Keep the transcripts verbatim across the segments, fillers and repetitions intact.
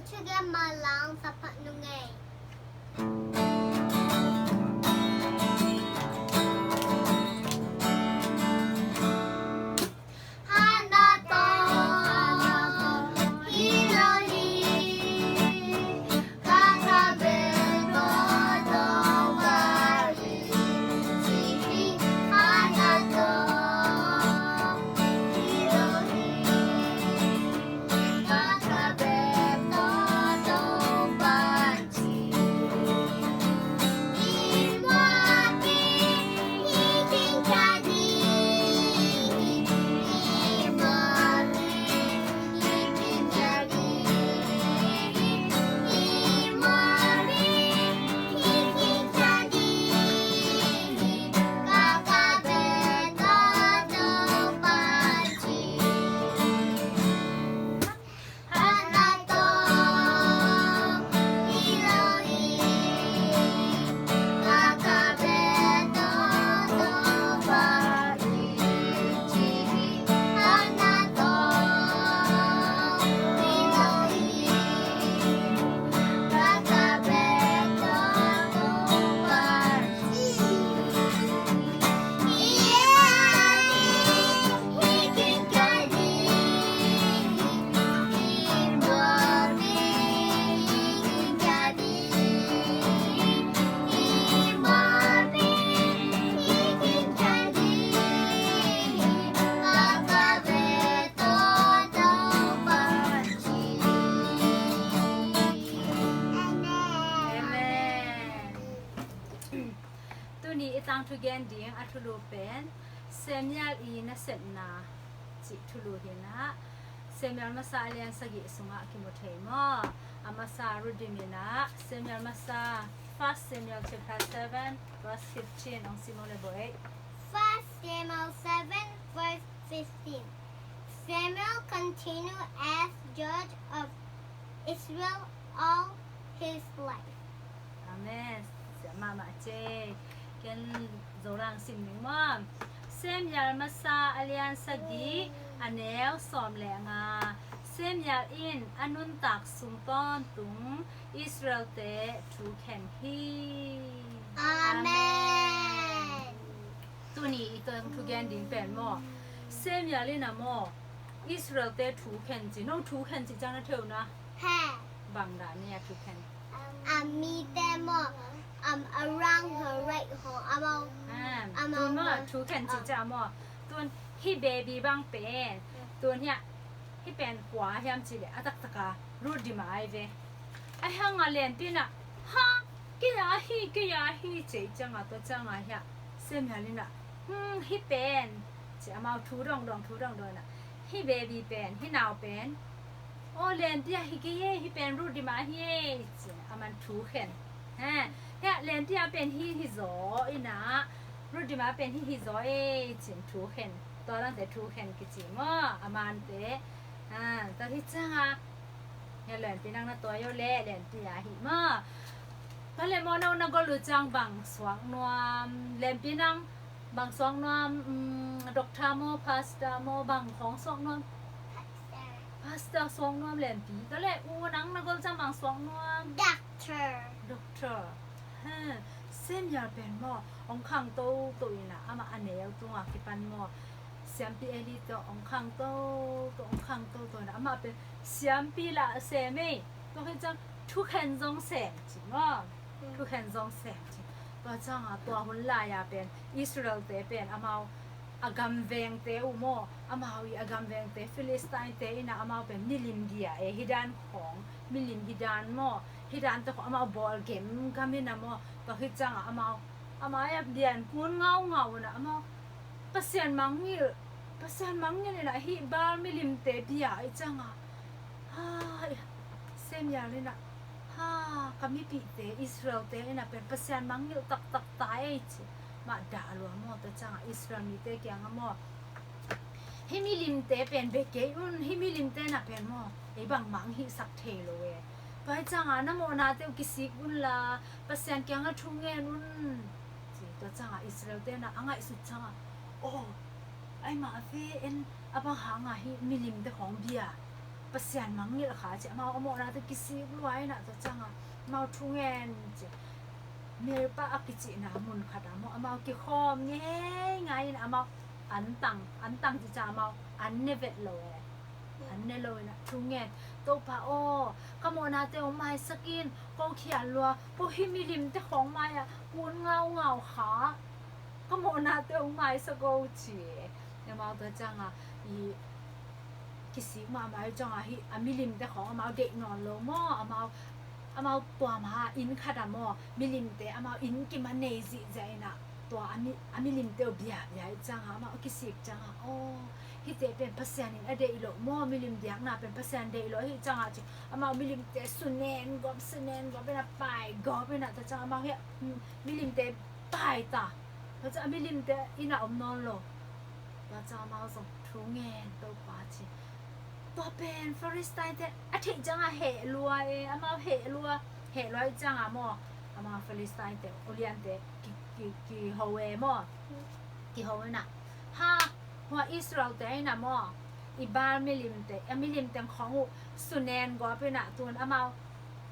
Chugem malang sapak nungei. Tuni i tangthu gen ding a thulu pen Samuel i nasepna cih thulu hi inah, Samuel masa a lian sagih sungah kimu thei maw? A masa Ruth dim inah Samuel masa, First Samuel chapter seven verse fifteen, ong sim ung le bawh ei. First Samuel seven verse fifteen. Samuel continued as judge of Israel all his life. Amen. Siam mahmah cei. Ken Zolang sim ning maw? Samuel masa a lian sagih, a neu sawm le nga. Samuel in a nuntak sung tawntung Israel-te thu khen hi. Amen. Tuni i tangthu gen ding pen maw, Samuel in a maw, Israel-te thu khen ci, no thu khen ci ciang na thei uh na. He. Bang dan ni a thu khen? A mite maw, um, a rang ho, right ho, amau, um, amau tun maw, thu khen ci ciang maw, tun hih baby bang pen, tun hiah, hih pen kua hiam cih leh a taktak a Ruth dim a ai ve. Ahi hang a lianpi in a, ha, kei a hi, kei a hi, ci ciang a, tua ciang a hiah Samuel in a, hmm, hih pen, ci, amau thu dongdong, thu dongdong in a, hih baby pen, hih nau pen, aw, lianpi a hi kei e, hih pen Ruth dim a hi e, ci, aman thu khen. Ha, hiah lianpi a pen hih hi zaw in a, Ruth dim a pen hih hi zaw e, ci-in thu khen. Tua dangte thu khen kici maw, a mante. Ha, tua hi ciang a, hia lianpi nang na tua yo le, lianpi a hi maw. Tua le maw, no na gol uh ciang bang suak nuam, lianpi nang bang suak nuam, um, doctor maw, pastor maw, bang khawng suak nuam? Pastor. Pastor suak nuam lianpi. Tua le u nang na gol ciang bang suak nuam? Doctor. Doctor. Ha, Samuel pen maw, ong khang toto in a, amah a neu tungah kipan maw, siampi Eli tawh ong khang toto, ong khang toto in a, amah pen siampi lah a sem ei. Tua hi ciang thukhen zong sem ci maw. Mm. Thukhen zong sem ci. Tua ciang a, tua hun lai a pen Israel-te pen amau a gam vengte uh maw, amau i a gam vengte Philistine-te in a amau pen milim dia e, hi dan khawng, milim hi dan maw, hi dante khawng amau bawl gemgam in a maw, tua hi ciang a amau, amau a bian kun ngaungau in a amau Pasian mangngilh, Pasian mangngilh in a hih Baal milimte bia i ciang a, ha, Samuel in a, ha, ka mipihte Israel-te in a pen Pasian mangngilh taktak ta ei ci. Mah dah lua maw, tua ciang a Israel mite kiang a maw, hih milimte pen bia kei un, hih milimte in a pen maw, ei bangmah hong hihsak thei lo e. Tua hi ciang a na mawhnate uh kisik un la, Pasian kiang a thu ngen un, ci. Tua ciang a Israel-te in a a ngaihsut ciang a, aw, ai mah ve, en a bang hang a hih milimte khawng bia Pasian mangngilh kha ci, amau a mawhnate kisik lua in ah, tua ciangah amau thungen ci. Mirpah a kicihna mun khatah maw, amau kikhawm ngeingai in amau antang, antang ci ciang amau an ne vet lo e. An ne lo in ah thungen, Topa aw, ka mawhnate hong maisak in, ko khial lua, ko hih milimte khawng mai-ah kun ngaungau kha. Ka mawhnate hong maisak o ci. Amau tua ciangah i kisik mahmah hi ciangah hih a milimte khawng amau deih nawn lo maw, amau, amau tuam ha inn khatah maw, milimte amau inn kim a nei zihziah in ah tua a mi, a milimte uh biabia hi ciangah amau a kisik ciangah, aw, hihte pen Pasian in a deih loh maw, milim biakna pen Pasian deih loh hi ciangah ci, amau milimte sunen gawp, sunen gawp in ah pai gawp in ah tua ciangah amau hih, mm, milimte pai ta. Tua ciang a milimte inn ah om nawn lo. Tua ciang amau zong thungen, Topa ci. Tua pen Philistine-te a theih ciangah heh lua e, amau heh lua, heh lua hi ciangah maw, amau Philistine-te, uliante ki, ki, kiho e maw. Kiho in ah, ha, hua Israel-te in ah maw, i Baal milimte, a milimte khawng uh sunen gawp in ah, tun amau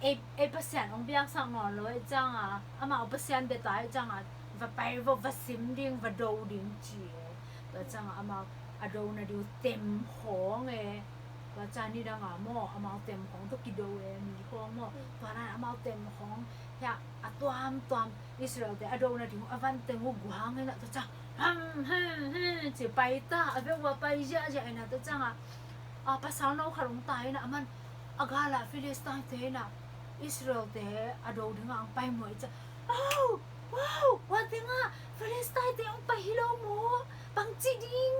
ei, ei Pasian hong biaksak nawn lo hi ciangah, amau Pasian bia ta hi ciangah, va pai, va, va sim ding, va do ding ci e. Tua ciangah amau a do nading uh tem khawng e. Tua ciang nidangah maw, amau tem khawng tawh kido e, mi khawng maw. Tua dan amau tem khawng hiah a tuamtuam Israel-te a do nading uh a van teng uh guang in ah, tua ciang ham, ham, ham ci pai ta, a veuh uh a pai ziahziah in ah, tua ciangah, a, pasal no khat hong tai in ah, aman a galah Philistine-te in ah Israel-te a do dingah hong pai muai ciang, aw, wow, hua tengah Philistine-te hong pai hi lo maw, bangci ding,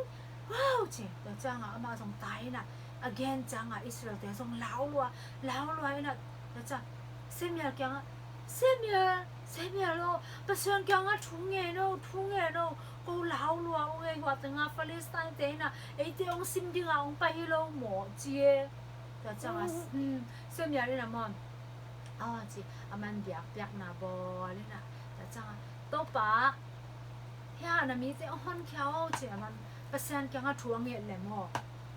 wow ci. Tua ciangah amah zong tai in ah a gen ciangah Israel-te zong lau lua, lau lua in ah, tua ciang Samuel kiangah, Samuel, Samuel aw, Pasian kiangah thu ngen o, thu ngen o, ko lau lua ung ei, hua tengah Philistine-te in ah eite hong sim dingah hong pai hi lo maw ci e. Tua ciangah, hmm, Samuel in ah maw, aw ci, aman biakpiakna bawl in ah, tua ciangah, Topa, hia na mite hong honkhia o ci, aman Pasian kiangah thu a nget leh maw,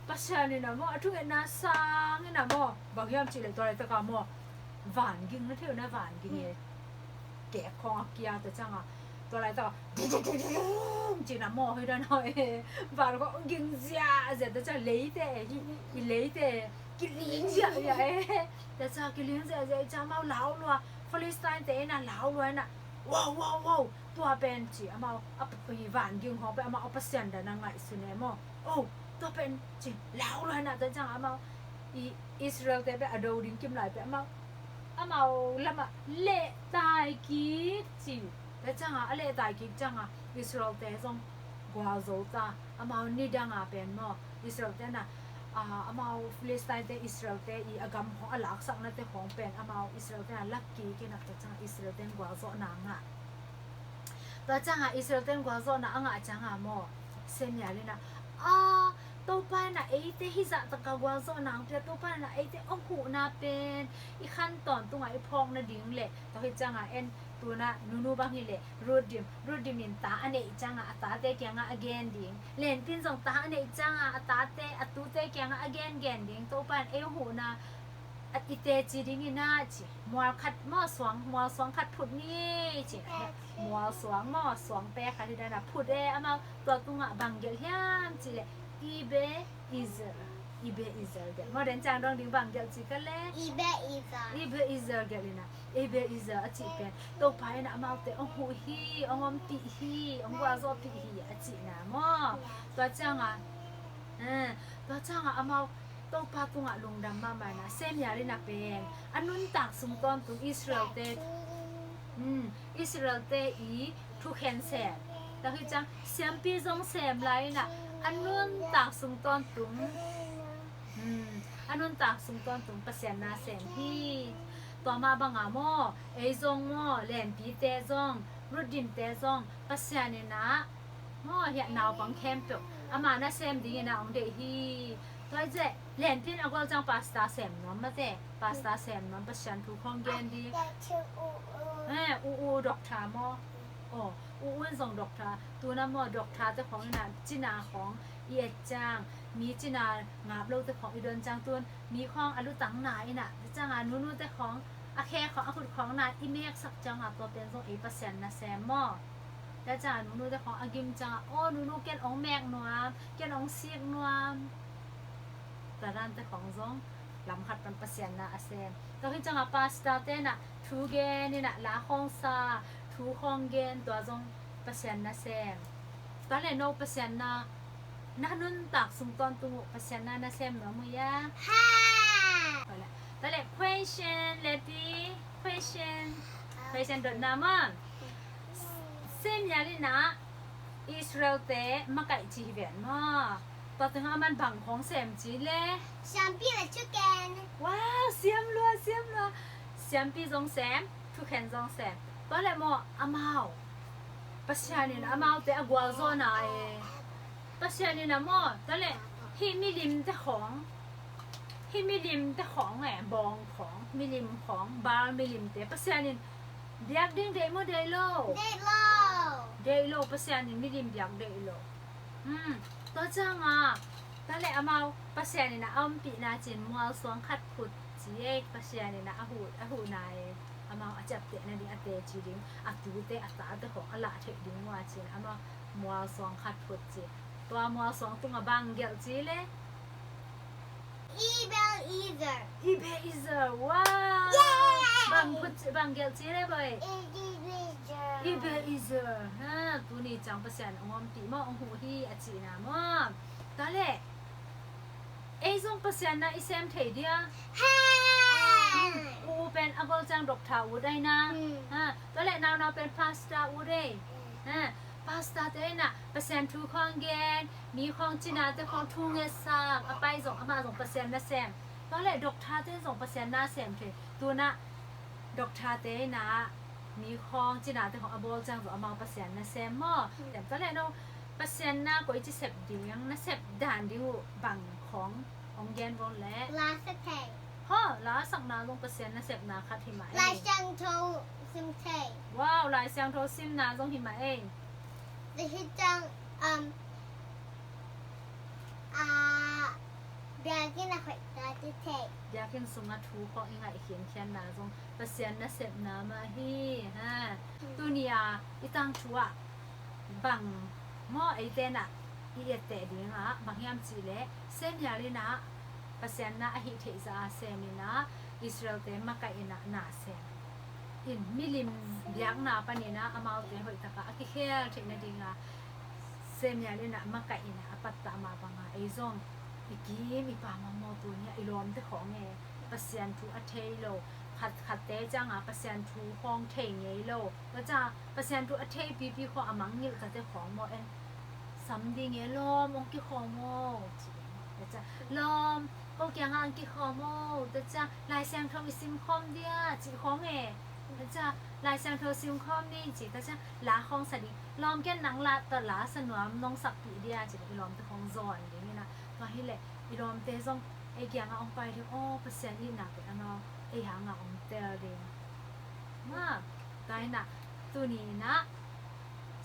Pasian in ah maw a thungetna sang in ah maw, bang hiam cih leh tua laitakah maw, van ging na thei uh na, van ging e. Kek khawng a kia, tua ciangah tua laitakah dududududum ci in ah maw, hi dan hawh e. Van khawng ging ziahziah, tua ciang leite, hi, i leite kiling ziahziah e. Tua ciang kiling ziahziah i ciang amau lau lua, Philistine-te in ah lau lua in ah, wow, wow, wow, tua pen ci, amau a, i van ging khawng pen amau a pasian dan a ngaihsun e maw. O, tua pen ci, lau lua in ah, tua ciang amau i Israel-te pen a do ding kim lai pen amau, amau lamah lehtai kik ci. Tua ciangah a lehtai kik ciangah Israel-te zong gualzo ta. Amau nidangah pen maw, Israel-te in ah, a, amau Philistine-te Israel-te i a gam khawng a laksaknate khawng pen amau Israel-te in ah lak kik in ah, tua ciangah Israel-te in gualzawhna a ngah. Tua ciangah Israel-te in gualzawhna a ngah ciangah maw, Samuel in ah, a, Topa in ah eite hih zahtakah gualzawhna hong pia, Topa in ah eite hong huhna pen i khan tawntungah i phawk nading leh, tua hi ciangah en, tu-in ah nunu bang hi leh Ruth dim, Ruth dim in ta a neih ciangah a tate kiangah a gen ding. Lenpi in zong ta a neih ciangah a tate, a tute kiangah a gengen ding. Topa in ei hong huhna a i teci ding in ah ci. Mual khat maw, suang, mual suang khat phut ni ci. Mual suang maw, suang pe khat hi dan a phut e, amau tua tungah bang gelh hiam cih leh Ibe Ezer. Ibe Ezer gelh. Maw, den ciang dong ding bang gelh ci ka leh? Ibe Ezer. Ibe Ezer gelh in ah. Ibe Ezer a cih pen Topa in ah amaute hong huh hi, hong ompih hi, hong gualzawhpih hi a cihna maw. Tua ciangah, eh, tua ciangah amau Topa tungah lungdam mahmah in ah, Samuel in ah pen a nuntak sung tawntung Israel-te, mm, Israel-te i thukhen sem, tua hi ciang siampi zong sem lai in ah, a nuntak sung tawntung, mm, a nuntak sung tawntung Pasian na sem hi. Tua mah bangah maw, ei zong maw, Lenpite zong, Ruth dimte zong Pasian in ah maw, hiah naupang khempeuh ama nasem dingin ah hong deih hi. Tua hi ciang Lenpi in a gual ciang pastor sem nuam mate, pastor sem nuam, Pasian thu khawng gen ding. Eh, U U doctor maw? Aw, U U in zong doctor, tu-in ah maw, doctor-te khawng in ah cina khawng I et ciang mi cina ngap lote khawng i don ciang tun mi khawng a lutang na in ah, tua ciangah nunute khawng a khe khawng a khut khawng na i meksak ciangah tua pen zong ei Pasian nasem maw? Tua ciangah nunute khawng a gim ciangah, aw nunu ken ong mek nuam, ken ong sik nuam. Tua dante khawng zong lam khat pan Pasian na a sem. Tua hi ciangah pastor te in ah thu gen in ah la khawng sa, thu khawng gen, tua zong Pasian nasem. Tua le no Pasian na na nuntak sung tawntung uh Pasian na nasem nuam uh hia? Ha! Tua le, tua le question, leti, question. Question dotna maw? Samuel in ah Israel te makaih ci hi ven maw? Tua teng aman bang khawng sem ci le? Siampi le thugen. Wow, siam lua, siam lua. Siampi zong sem, thugen zong sem. Tua le maw amau, Pasian in amaute a gualzawhna e. Pasian in a maw, tua le hih milimte khawng, hih milimte khawng e, bawng khawng, milim khawng, Baal milimte Pasian in biak ding deih maw deih lo? Deih lo. Deih lo, Pasian in milim biak deih lo. Hmm. Tua ciangah tua le amau Pasian in a ompihna cin mualsuang khat phut ci e, Pasian in a huh, a huhna e. Amau a ciaptehna ding, a teci ding, a tute a tate khawng a lah theih ding uh a cin amau mualsuang khat phut ci. Tua mualsuang tungah bang gelh ci le? Ebenezer. Ebenezer, wow. Yay! Bang phut ci, bang gelh ci le boy? Ebenezer. Ebenezer. Ha, tuni ciang Pasian ong ompih maw, ong huh hi a cihna maw? Tua le ei zong Pasian na i sem thei dia? Ha! U pen a gol ciang doctor ut ai na. Hmm. Ha, tua le naunau pen pastor ut ei. Hmm. Ha, pastor te in ah Pasian thu khawng gen, mi khawng cinate khawng thu ngetsak, a pai zong amah zong Pasian nasem. Tua le doctor te zong Pasian nasem thei. Tun ah doctor te in ah mi khawng cinate khawng a bawl ciang zong amau Pasian nasem maw? Hmm. Tem tua le no Pasian na koici sep ding, nasep dan ding uh bang khawng ong gen bawl le? La sa thei. Ha, la sakna zong Pasian nasepna khat hi mah ei. Lai Siangtho sim thei. Wow, Lai Siangtho simna zong hi mah ei. Tua hi ciang, um, a, biakinn a hoihna ci thei. Biakinn sungah thu khawng i ngaih khinkhianna zong Pasian nasepna mah hi. Ha. Hmm. Tuni a i tangthu ah bang maw eite in ah i etteh ding ah bang hiam cih leh Samuel in ah Pasian na a hih theih zah a sem in ah Israel te makaih in ah na sem in milim biakna panin ah amaute hoih takah a kikhel theih nading ah Samuel in ah makaih in ah a pattah mah bangah ei zong i kim i pam a maw, tuni ah i lawmte khawng e Pasian thu a thei lo, khat khatte ciangah Pasian thu khawng thei ngei lo. Tua ciang Pasian thu a thei pipi khawng a mangngilh tate khawng maw en. Sam ding e lawm ong kikhawm aw. Ci ding. Tua ciang lawm, ko kiangah ong kikhawm aw. Tua ciang Lai Siangtho i simkhawm dia, cih khawng e. Tua ciang Lai Siangtho simkhawm ni ci. Tua ciang la khawng sa ding. Lawm ken nang la, tua la sa nuam nong sakpih dia, ci ding. I lawmte khawng zawn ding in ah. Tua hi leh i lawmte zong ei kiangah ong pai ding aw, Pasian itna pen a nawng ei hangah ong tel ding. Mah, tua in ah tuni in ah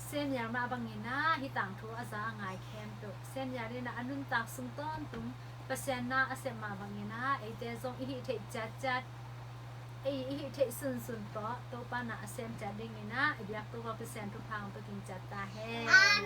Samuel mah bangin ah hih tangthu a za a ngai khempeuh, Samuel in ah a nuntak sung tawntung Pasian na a sep mah bangin ah eite zong i hih theih ciatciat, ei i hih theih sunsun tawh Topa na a sem ciat dingin ah i biak Topa Pasian thupha hong pia kim ciat ta hen. Amen.